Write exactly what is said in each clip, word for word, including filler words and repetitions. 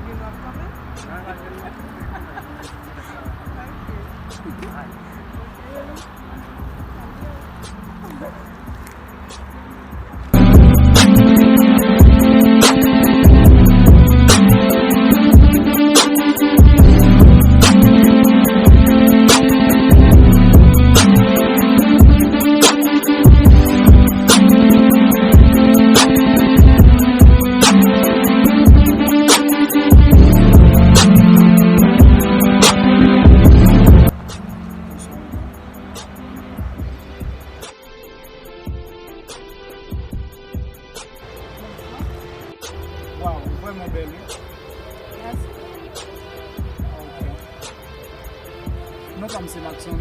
Gen lòt kanmenm? Waw, ou vrèman bèl, wi. Mèsi. Ok. Non pa m se Maxon.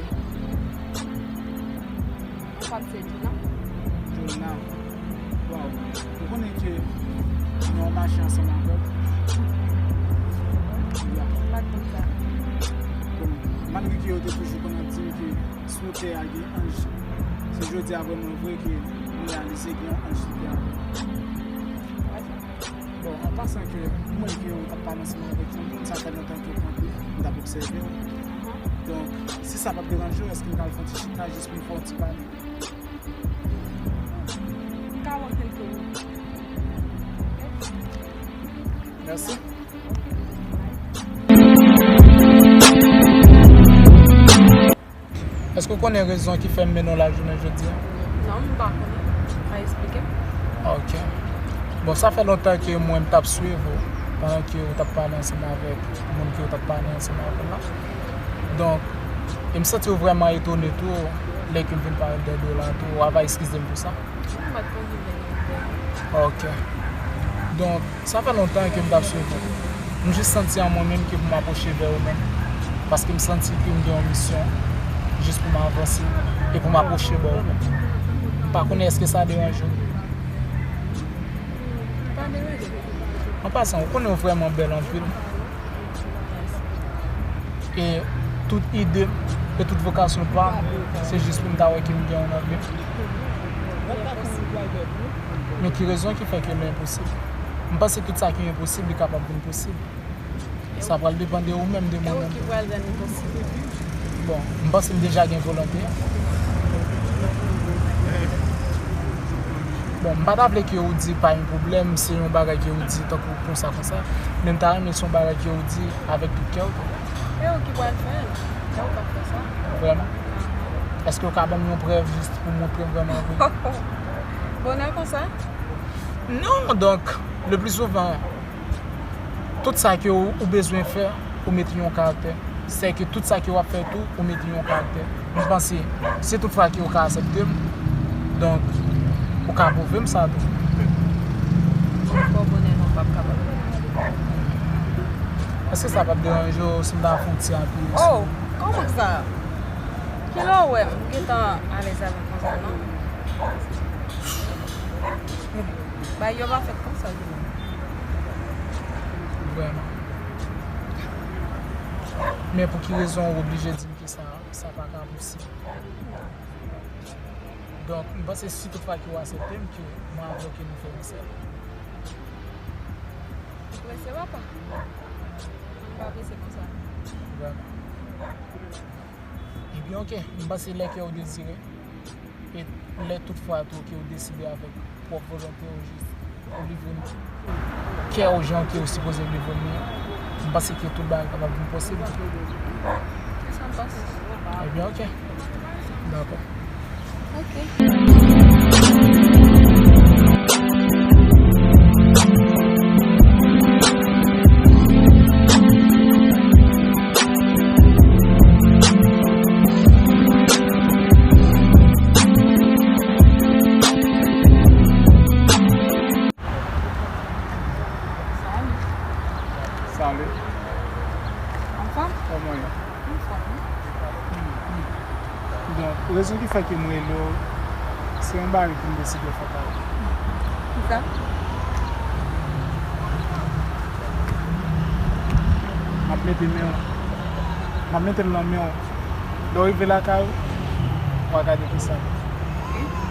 Non pa m se Djouna. Djouna. Waw. Ou konnen ke nou mache ansanm avèk. Ya. M pa t konn sa. Bon, malgre ke yo te toujou konn ap di m ke sou tè a gen anj, se jodi a vrèman vre ke m reyalize gen yon anj sou tè a. Bon, an pasan ke m wè ke w t ap pale ansanm avèk yon moun, sa fè lontan ke w kanpe, m t ap obsève w. Donk, si sa p ap deranje w, èske m ka al fè yon ti chita jis pou m fè yon ti pale? M ka wè w kèlke minit. Mèsi. Èske w konnen rezon ki fè m mennen w la jounen jodi a? Non, m pa konnen. Ka eksplike m? Ok. Bon, sa fè lontan ke mwen m t ap swiv ou pandan ke w t ap pale ansanm avèk moun ke w t ap pale ansanm avè l la. Donk, e m santi w vrèman etone tou lè ke m vin parèt dèyè do w la tou. W ava eskize m pou sa. M pa t konn ki lè yo ouvè. Ok. Donk, sa fè lontan ke m t ap swiv ou. M jis santi an mwen menm ke pou m apwoche vè ou menm. Paske m santi ke m gen yon misyon jis pou m avanse e pou m apwoche bò ou menm. M pa konnen èske sa deranje w. Pa deranje. An pasan, ou konnen ou vrèman bèl anpil. E tout ide m e tout vokasyon pa m, se jis pou m ta wè ke m gen w nan vi m. Men ki rezon ki fè ke l enposib? M panse tout sa ki enposib, li kapab vin posib. Sa pral depann de ou menm, de mwen menm. E ou ki pral rann li posib? Bon, m panse m deja gen volonte. Bon, m pa ta vle ke ou di pa gen pwoblèm, se yon bagay ke ou di tankou konsa, konsa. Men m ta renmen se yon bagay ke ou di avèk tout kè w tou. E ou ki pral fè l? E ou k ap fè sa? Vrèman? Èske w ka ban m yon prèv jis pou montre m vrèman vre? Bonè konsa? Non, donk, le pli souvan, tout sa ke ou, ou bezwen fè, ou mete yon karaktè. Sèke tout sa ke w ap fè tou, ou mete yon karaktè. M panse, si tout fwa ke ou ka aksepte m, donk, ou ka pwouve m sa tou. Bon, bonè non, m p ap kapab. Èske sa p ap deranje w si m ta fè yon ti apye? Oh, kòman sa? Kilè w wè m gentan alèz avè w konsa, non? Bay yo pa fèt konsa, Djouna. Vrèman. Men pou ki rezon ou oblije di m ke sa, sa pa ka posib? Donk, m panse si tout fwa ke w aksepte m, ke mwen avè w ke nou fè yon sèl. Ou prese, papa? Mwen pa prese konsa. Vrèman. Ebyen, ok, m panse lè kè w dezire, e lè tout fwa tou ke w deside avèk pwòp volonte w, jis ou livre m kè w jan ke w sipoze livre m li an, m panse ke tout bagay kapab vin posib. Se sa m panse tou. Ebyen, ok. Dakò. Ok. Salut. Salut. Anfòm? Kòman w ye? Anfòm, wi. Donk, rezon ki fè ke m rele w, se yon bagay ke m deside fè kay ou. Kisa? M ap mete men w. M ap mete l nan men w. Lè w rive lakay ou, w a gade kisa. Ok.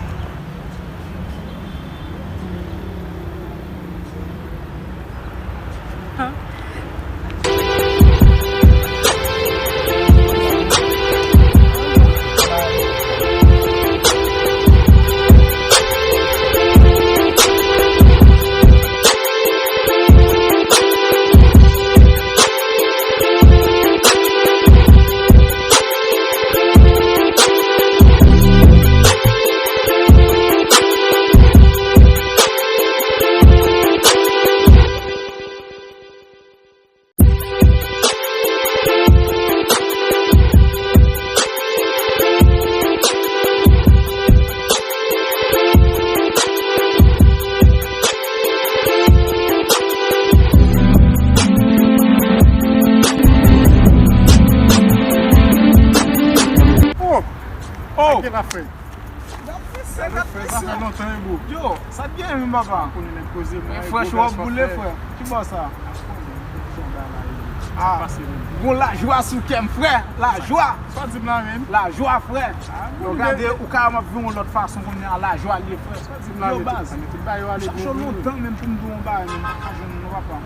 Huh? Sa fè. Gad frè, sa fè lontan, wi, bro. Yo, sa t gen menm, papa? Konnen nèg poze, mwen frè, w ap boule, frè. Ki bò sa? Ah, gon lajwa sou kè m, frè. Lajwa. Sa w di m la, menm? Lajwa, frè. Yo, gade, ou ka m ap viv yon lòt fason kounye a, lajwa l ye, frè. Yo, baz. Chache lontan menm pou m di w yon bagay, menm pa ka jwenn non, papa.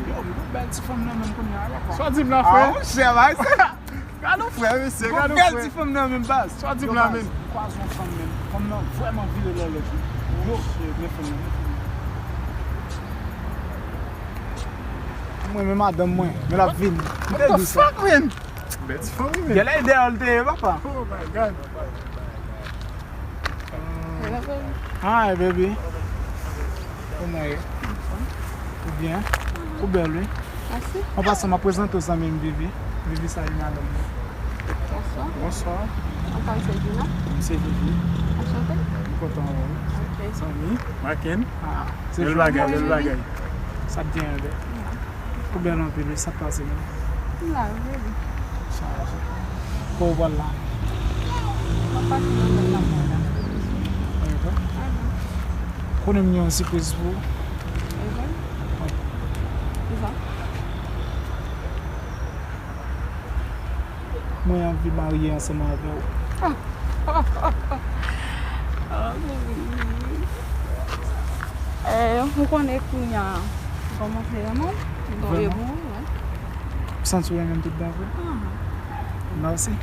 Yo, m gon bèl ti fanm nan menm kounye a, papa. Sa w di m la, frè? Ah, monchè, bay sa. Gade yon frè, mesye, gade yon frè. Bèl ti fanm nan menm, baz. Sa w di m la, menm? M kwaze yon fanm, menm. Fanm nan vrèman vire lòlèt, wi. Yo, men fanm nan, men fanm nan. Mwen, men madanm mwen, men l ap vini. M te di sa. What the fuck, man? Bèl ti fanm, wi, men. Gèlè dèyè l te ye, papa. Oh my God. Hi, baby. Kòman w ye? Ou byen? Ou bèl, wi. Mèsi. An pasan, m ap prezante w zanmi m, Vivi. Vivi, sa e madanm mwen. Bonswa. Bonswa. Ansanm se Gina. M se Vivi. Anchante. M kontan wè w. Ok. Zanmi. Maken. Ah, se bèl bagay, bèl bagay. Sa byen, bèl. Ou bèl anpil, wi, sa k pase menm? M la, wi, baby. Chaje. Kote w pral la? M ap pase nan zòn la, mwen la. Konnen m gen yon sipriz pou ou. Wi. Kisa? Mwen anvi marye ansanm avè w. Ah, baby. Eh, ou konnen kounye a, m kòmanse renmen w. M tonbe pou ou, wi. Ou santi w renmen m tout bon vre? Mèsi.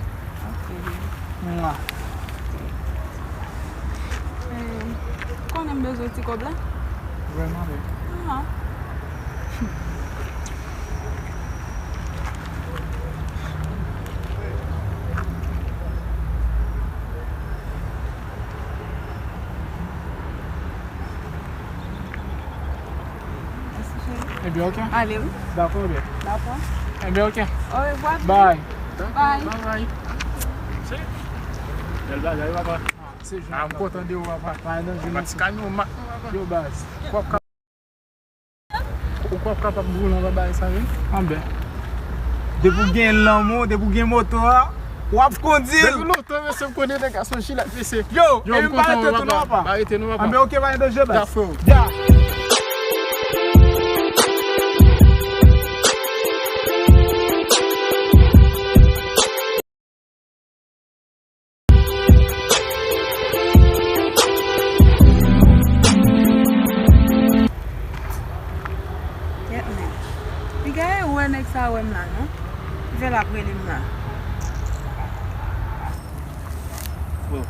Ok, baby. Mwa. Eh, ou konnen m bezwen ti kòb la? Vrèman, baby. Ebyen, ok. Ale, wi. Dakò, ebyen. Dakò. Ebyen, ok. Orevwa. Bye. Bye. Bye. Bèl bagay, papa. Ah, m kontan de ou, papa. Pa nan je nan ti kanyon mak mwen, papa. Yo, baz. Ou kwè w kapab boule anba bagay sa, wi? Anben. Depi w gen lanmou, depi w gen moto a, w ap kondi l. Depi lontan, mesye, m konnen nèg a se yon chilak, mesye. Yo, yo, e m pa rete tou non, papa. Pa rete non, papa. Anben, ok, pa gen danje, baz. Ya, frè. Ya. Kèt men. Piga e wè nèg sa wè m la, non? Ki fè l ap rele m la? Bon.